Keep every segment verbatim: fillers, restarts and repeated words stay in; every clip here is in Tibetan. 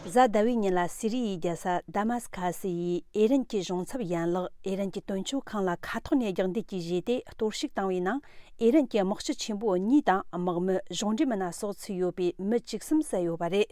གཟའ་ཟླ་བའི་ཉིན་ལ་སི་རི་ཡའི་རྒྱལ་ས་དཱ་མཱ་སི་ཁ་སི་ཡིས་ཨེ་རན་གྱི་གཞུང་ཚབ་ཡན་ལག་ཨེ་རན་གྱི་དོན་གཅོད་ཁང་ལ་མཁའ་ཐོག་ནས་རྒྱག་འདེད་ཀྱིས་བཞེས་ཏེ་གཏོར་བཤིག་བཏང་བའི་ནང་ཨེ་རན་གྱི་དམག་སྤྱི་ཆེན་པོ་གཉིས་དང་དམག་མི་གཞུང་འབྲེལ་མི་སྣ་སོགས་ཚུད་ཡོད་པའི་མི་བཅུ་གསུམ་བསད་ཡོད་པ་རེད།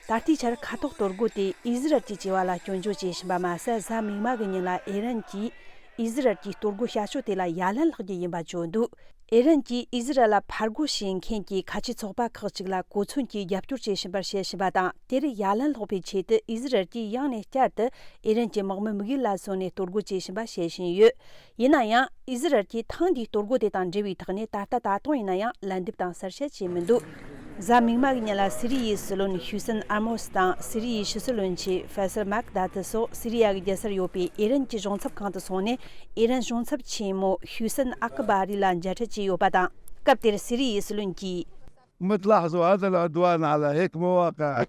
ད་ལྟའི་ཆར་མཁའ་ཐོག་གཏོར་རྒོལ་དེ་ཨི་ཟི་རལ་གྱི་བྱ་བ་ལ་སྐྱོན་བརྗོད་བྱེད་བཞིན་པ་མ་ཟད། གཟའ་མིག་དམར་གྱི་ཉིན་ལ་ཨེ་རན་གྱིས་ཨི་ཟི་རལ་གྱི་གཏོར་རྒོལ་བྱ་སྤྱོད་དེ་ལ་ཡ་ལན་བསློག་རྒྱུ་ཡིན་པ་བརྗོད་འདུག་ཨེ་རན་གྱིས་ཨི་ཟི་རལ་ལ་ཕར་རྒོལ་བྱེད་མཁན་གྱི་ཁ་ཆེ་ཚོགས་པ་ཁག་ཅིག་ལ་གོ་མཚོན་གྱིས་རྒྱབ་སྐྱོར་བྱེད་བཞིན་པར་བཤད་བཞིན་པ་དང་། དེར་ཡ་ལན་སློག་པའི་ཆེད་དུ་ཨི་ཟི་རལ་གྱིས་ཡང་ནས་བསྐྱར་དུ་ཨེ་རན་གྱི་དམག་མི་དམིགས་ཡུལ་ལ་བཟུང་ནས་གཏོར་རྒོལ་བྱེད་བཞིན་པ་བཤད་བཞིན་ཡོད། ཡིན་ན་ཡང་། ཨི་ཟི་རལ་གྱིས་ཐེངས་འདིའི་གཏོར་རྒོལ་དེ་དང་འབྲེལ་བའི་ཐོག་ནས་ད་ལྟ་ད་དུང་ཡིན་ན་ཡང་ལན་འདེབས་དང་གསལ་བཤད་བྱས་མི་འདུག་གཟའ་མིག་དམར་གྱི་ཉིན་ལ་སི་རི་ཡའི་སྲིད་བློན་ཧུ་སན་ཨར་མོ་སི་དང་སི་རི་ཡའི་ཕྱི་སྲིད་བློན་ཆེན་ཧྥེ་སལ་མཱག་དཱ་ཏི་སོགས་སི་རི་ཡ་གི་རྒྱལ་སར་ཡོད་པའི་ཨེ་རན་གྱི་གཞུང་ཚབ་ཁང་དུ་སོང་ནས་ཨེ་རན་གཞུང་ཚབ་ཆེན་མོ་ཧུ་སན་ཨག་བྷ་རི་ལ་མཇལ་འཕྲད་བྱས་ཡོད་པ་དང་། སྐབས་དེར་སི་རི་ཡའི་སྲིད་བློན་གྱིས། ما تلاحظوا هذا العدوان على هيك مواقع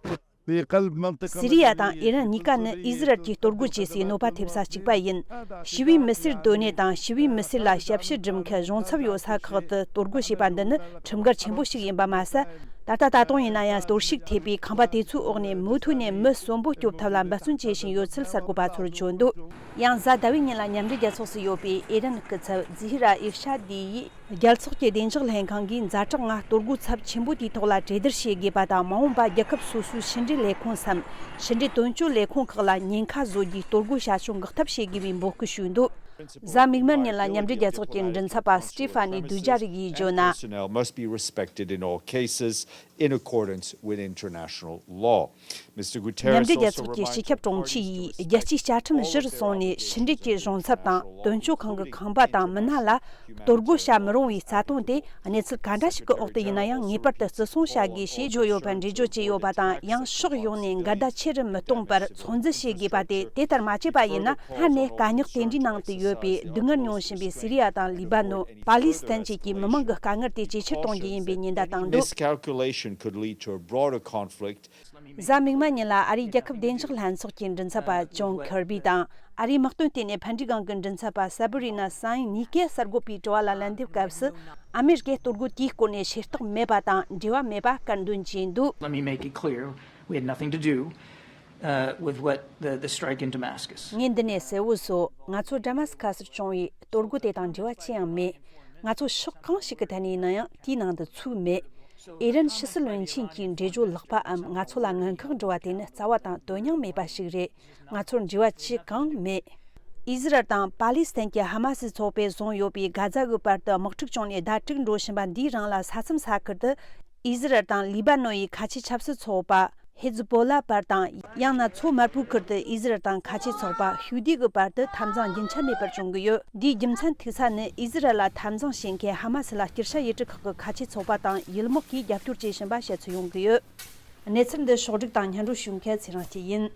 في قلب منطقة སི་རི་ཡ་དང་ཨི་རན་གཉིས་ཀ་ནི་ཨི་ཟི་རལ་གྱིས་གཏོར་རྒོལ་བྱེད་སའི་གནོད་པ་ཐེབས་ས་གཅིག་པ་ཡིན། ཞི་བའི་མི་སེར་སྡོད་གནས་དང་ཞི་བའི་མི་སེར་ལ་ཞབས་ཕྱི་སྒྲུབ་མཁན་གཞུང་ཚབ་ཡོད་ས་ཁག་ཏུ་གཏོར་རྒོལ་བྱས་པ་འདི་ནི་ཁྲིམས་འགལ་ཆེན་པོ་ཞིག་ཡིན་པ་མ་ཟད། ད་ལྟ་ད་དུང་ཡིན་ན་ཡང་གཏོར་བཤིག་ཐེབས་པའི་ཁང་པ་དེ་ཚོའི་འོག་ནས་མུ་མཐུད་ནས་མི་གསོན་པོ་སྐྱོབ་ཐབས་ལ་འབད་བརྩོན་བྱེད་བཞིན་ཡོད་ཚུལ་གསར་འགོད་པ་ཚོར་བརྗོད་འདུག་ཡང་གཟའ་ཟླ་བའི་ཉིན་ལ་མཉམ་འབྲེལ་རྒྱལ་ཚོགས་སུ་ཡོད་པའི་ཨི་རན་སྐུ་ཚབ་ཛི་ཧི་ར་ཨིར་ཤ་དི་ཡིས། རྒྱལ་ཚོགས་ཀྱི་བདེ་འཇགས་ལྷན་ཁང་གིས་ཛ་དྲག་ངང་གཏོར་རྒོལ་ཚབས་ཆེན་པོ་དེའི་ཐོག་ལ་གྲོས་བསྡུར་བྱེད་དགོས་པ་དང་། མ་འོངས་པར་རྒྱལ་ཁབ་སོ་སོའི་ཕྱི་འབྲེལ་ལས་ཁུངས་སམ། ཕྱི་འབྲེལ་དོན་གཅོད་ལས་ཁུངས་ཁག་ལ་ཉེན་ཁ་བཟོ་རྒྱུའི་གཏོར་རྒོལ་བྱ་སྤྱོད་འགོག་ཐབས་བྱེད་དགོས་པའི་འབོད་སྐུལ་ཞུས་འདུག་གཟའ་མིག་དམར་ཉིན་ལ་མཉམ་འབྲེལ་རྒྱལ་ཚོགས་ཀྱི་མགྲིན་ཚབ་པ་སི་ཏི་ཧྥ་ནི་དུ་ཇཱ་རིག་ཡིས་བརྗོད་ན། Personnel must be respected in all cases in accordance with international law. Mister Guterres also reminded མཉམ་འབྲེལ་རྒྱལ་ཚོགས་ཀྱི་སྤྱི་ཁྱབ་དྲུང་ཆེ་ཡིས་རྒྱལ་སྤྱིའི་བཅའ་ཁྲིམས་གཞིར་བཟུང་ནས་ཕྱི་འབྲེལ་གྱི་གཞུང་ཚབ་དང་དོན་གཅོད་ཁང་གི་ཁང་པ་དང་མི་སྣ་ལ་གཏོར་རྒོལ་བྱ་མི་རུང་བའི་རྩ་དོན་དེ་གནས་ཚུལ་ག་འདྲ་ཞིག་གི་འོག་ཏུ་ཡིན་ན་ཡང་ངེས་པར་དུ་བརྩི་སྲུང་བྱ་དགོས་ཞེས་བརྗོད་ཡོད་པར་འགྲེལ་བརྗོད་བྱས་ཡོད་པ་དང་། ཡང་ཕྱོགས་ཡོངས་ནས་འགལ་ཟླ་ཆེ་རུ་མི་གཏོང་བར་ཚོད་འཛིན་བྱེད་དགོས་པ་སྟེ། དེ་ལྟར་མ་བྱས་པ་ཡིན་ན་སྔར་ནས་དཀའ་རྙོག་དེ་འདྲའི་ནང་དུ་ཡོད་པའི་སྡུག་བསྔལ་མྱོང་བཞིན་པའི་སི་རི་ཡ་དང་ལི་བ་ནོན། པ་ལི་སི་ཐན་བཅས་ཀྱི་མི་མང་གི་དཀའ་ངལ་དེ་ཇེ་ཆེར་གཏོང་རྒྱུ་ཡིན་པའི་ཉེན་བརྡ་བཏང་འདུག Miscalculation could lead to a broader conflict. གཟའ་མིག་དམར་ཉིན་ལ་ཨ་རིའི་རྒྱལ་ཁབ་བདེ་འཇགས་ལྷན་ཚོགས་ཀྱི་མགྲིན་ཚབ་པ་ཇོན་ཁེར་བི་དང་། ཨ་རིའི་དམག་དོན་ལྟེ་གནས་ཕན་འབྲས་སྒང་གི་མགྲིན་ཚབ་པ་སེ་བི་རི་ན་སན་གཉིས་ཀས་གསར་འགོད་པའི་དྲི་བ་ལ་ལན་འདེབས་སྐབས་སུ། ཨ་མེ་རི་ཀས་གཏོར་རྒོལ་དེའི་སྐོར་ནས་ཤེས་རྟོགས་མེད་པ་དང་འབྲེལ་བ་མེད་པ་སྐད་འདོན་བྱས་འདུག Let me make it clear, we had nothing to do, uh, with what the, the strike in Damascus. ངས་འདི་ནས་གསལ་བོ་བཟོ། ང་ཚོ་དཱ་མཱ་སི་ཁ་སིར་བྱུང་བའི་གཏོར་རྒོལ་དེ་དང་འབྲེལ་བ་ཅི་ཡང་མེད། ང་ཚོ་ཕྱོགས་གང་ཞིག་གི་ཐད་ནས་ཡིན་ན་ཡང་དེའི་ནང་དུ་ཚུད་མེད། ཨི་རན་ཕྱི་སྲིད་བློན་ཆེན་གྱིས་འགྲེལ་བརྗོད་ལྷག་པའམ་ང་ཚོ་ལ་ངན་ཁག་འགྲོ་བ་དེ་ནི་རྩ་བ་དང་དོན་སྙིང་མེད་པ་ཞིག་རེད། ང་ཚོར་འབྲེལ་བ་ཅི་གང་མེད། ཨི་ཟི་རལ་དང་པ་ལི་སི་ཐན་གྱི་ཧ་མ་སི་ཚོགས་པས་བཟུང་ཡོད་པའི་གྷ་ཛ་གི་བར་དུ་དམག་འཁྲུག་བྱུང་ནས་ཟླ་དྲུག་འགྲོ་བཞིན་པ་འདིའི་རིང་ལ་ས་མཚམས་ས་ཁུལ་དུ། ཨི་ཟི་རལ་དང་ལི་བ་ནོ་ཡི་ཁ་ཆེ་ཆབ་སྲིད་ཚོགས་པ་ཧི་ཛ་བོ་ལ་བར་དང་། ཡང་ན་མཚོ་དམར་པོའི་ཁུལ་དུ་ཨི་ཟི་རལ་དང་ཁ་ཆེ་ཚོགས་པ་ཧུ་དི་གི་བར་དུ་འཐབ་འཛིང་རྒྱུན་ཆད་མེད་པར་བྱུང་གི་ཡོད། འདིའི་རྒྱུ་མཚན་ཐུག་ས་ནི་ཨི་ཟི་རལ་ལ་འཐབ་འཛིང་བྱེད་མཁན་ཧ་མ་སི་ལ་སྐྱུར་བྱ་ཡི་གྲུ་ཁག་གི་ཁ་ཆེ་ཚོགས་པ་དང་ཡུལ་དམག་གིས་རྒྱབ་སྐྱོར་བྱེད་བཞིན་པ་བཤད་ཚུལ་ཡོང་གི་ཡོད། གནས་ཚུལ་འདི་ཕྱོགས་བསྒྲིགས་དང་སྙན་སྒྲོན་ཞུ་མཁན་ཚེ་རིང་སྐྱིད་ཡིན།